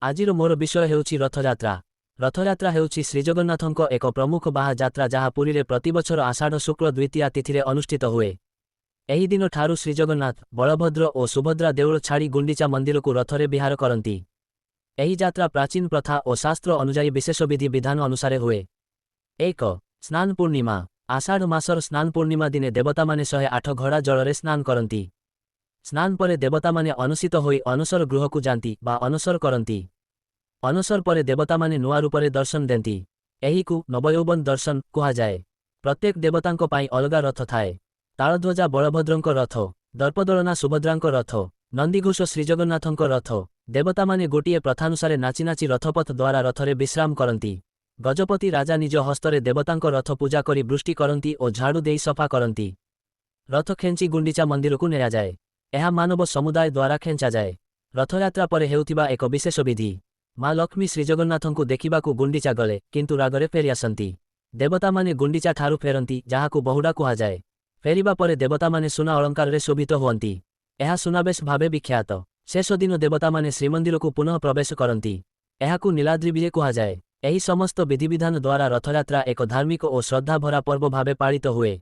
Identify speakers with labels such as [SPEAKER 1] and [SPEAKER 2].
[SPEAKER 1] ଆଜିର ମୋର ବିଷୟ ହେଉଛି ରଥଯାତ୍ରା। ରଥଯାତ୍ରା ହେଉଛି ଶ୍ରୀଜଗନ୍ନାଥଙ୍କ ଏକ ପ୍ରମୁଖ ବାହା ଯାତ୍ରା, ଯାହା ପୁରୀରେ ପ୍ରତିବଛର ଆଷାଢ଼ ଶୁକ୍ଳ ଦ୍ୱିତୀୟା ତିଥିରେ ଅନୁଷ୍ଠିତ ହୁଏ। ଏହି ଦିନ ଠାରୁ ଶ୍ରୀଜଗନ୍ନାଥ, ବଳଭଦ୍ର ଓ ସୁଭଦ୍ରା ଦେଉଳ ଛାଡ଼ି ଗୁଣ୍ଡିଚା ମନ୍ଦିରକୁ ରଥରେ ବିହାର କରନ୍ତି। ଏହି ଯାତ୍ରା ପ୍ରାଚୀନ ପ୍ରଥା ଓ ଶାସ୍ତ୍ର ଅନୁଯାୟୀ ବିଶେଷ ବିଧି ବିଧାନ ଅନୁସାରେ ହୁଏ। 1. ସ୍ନାନ ପୂର୍ଣ୍ଣିମା। ଆଷାଢ଼ ମାସର ସ୍ନାନ ପୂର୍ଣ୍ଣିମା ଦିନେ ଦେବତାମାନେ 108 ଘଡ଼ା ଜଳରେ ସ୍ନାନ କରନ୍ତି। ସ୍ନାନ ପରେ ଦେବତାମାନେ ଅନସିତ ହୋଇ ଅନସର ଗୃହକୁ ଯାଆନ୍ତି ବା ଅନସର କରନ୍ତି। ଅନସର ପରେ ଦେବତାମାନେ ନୂଆ ରୂପରେ ଦର୍ଶନ ଦେନ୍ତି। ଏହିକୁ ନବୟୌବନ ଦର୍ଶନ କୁହାଯାଏ। ପ୍ରତ୍ୟେକ ଦେବତାଙ୍କ ପାଇଁ ଅଲଗା ରଥ ଥାଏ। ତାଳଧ୍ୱଜା ବଳଭଦ୍ରଙ୍କ ରଥ, ଦର୍ପଦଳନା ସୁଭଦ୍ରାଙ୍କ ରଥ, ନନ୍ଦିଘୋଷ ଶ୍ରୀଜଗନ୍ନାଥଙ୍କ ରଥ। ଦେବତାମାନେ ଗୋଟିଏ ପ୍ରଥାନୁସାରେ ନାଚି ନାଚି ରଥପଥ ଦ୍ୱାରା ରଥରେ ବିଶ୍ରାମ କରନ୍ତି। ଗଜପତି ରାଜା ନିଜ ହସ୍ତରେ ଦେବତାଙ୍କ ରଥ ପୂଜା କରି ବୃଷ୍ଟି କରନ୍ତି ଓ ଝାଡୁ ଦେଇ ସଫା କରନ୍ତି। ରଥ ଖେଞ୍ଚି ଗୁଣ୍ଡିଚା ମନ୍ଦିରକୁ ନିଆଯାଏ। ଏହା ମାନବ ସମୁଦାୟ ଦ୍ୱାରା ଖେଞ୍ଚାଯାଏ। ରଥଯାତ୍ରା ପରେ ହେଉଥିବା ଏକ ବିଶେଷ ବିଧି। ମା ଲକ୍ଷ୍ମୀ ଶ୍ରୀଜଗନ୍ନାଥଙ୍କୁ ଦେଖିବାକୁ ଗୁଣ୍ଡିଚା ଗଲେ, କିନ୍ତୁ ରାଗରେ ଫେରିଆସନ୍ତି। ଦେବତାମାନେ ଗୁଣ୍ଡିଚା ଠାରୁ ଫେରନ୍ତି, ଯାହାକୁ ବହୁଡ଼ା କୁହାଯାଏ। ଫେରିବା ପରେ ଦେବତାମାନେ ସୁନା ଅଳଙ୍କାରରେ ଶୋଭିତ ହୁଅନ୍ତି। ଏହା ସୁନାବେଶ ଭାବେ ବିଖ୍ୟାତ। ଶେଷ ଦିନ ଦେବତାମାନେ ଶ୍ରୀମନ୍ଦିରକୁ ପୁନଃ ପ୍ରବେଶ କରନ୍ତି। ଏହାକୁ ନୀଳାଦ୍ରି ବିଜେ କୁହାଯାଏ। ଏହି ସମସ୍ତ ବିଧିବିଧାନ ଦ୍ୱାରା ରଥଯାତ୍ରା ଏକ ଧାର୍ମିକ ଓ ଶ୍ରଦ୍ଧାଭରା ପର୍ବ ଭାବେ ପାଳିତ ହୁଏ।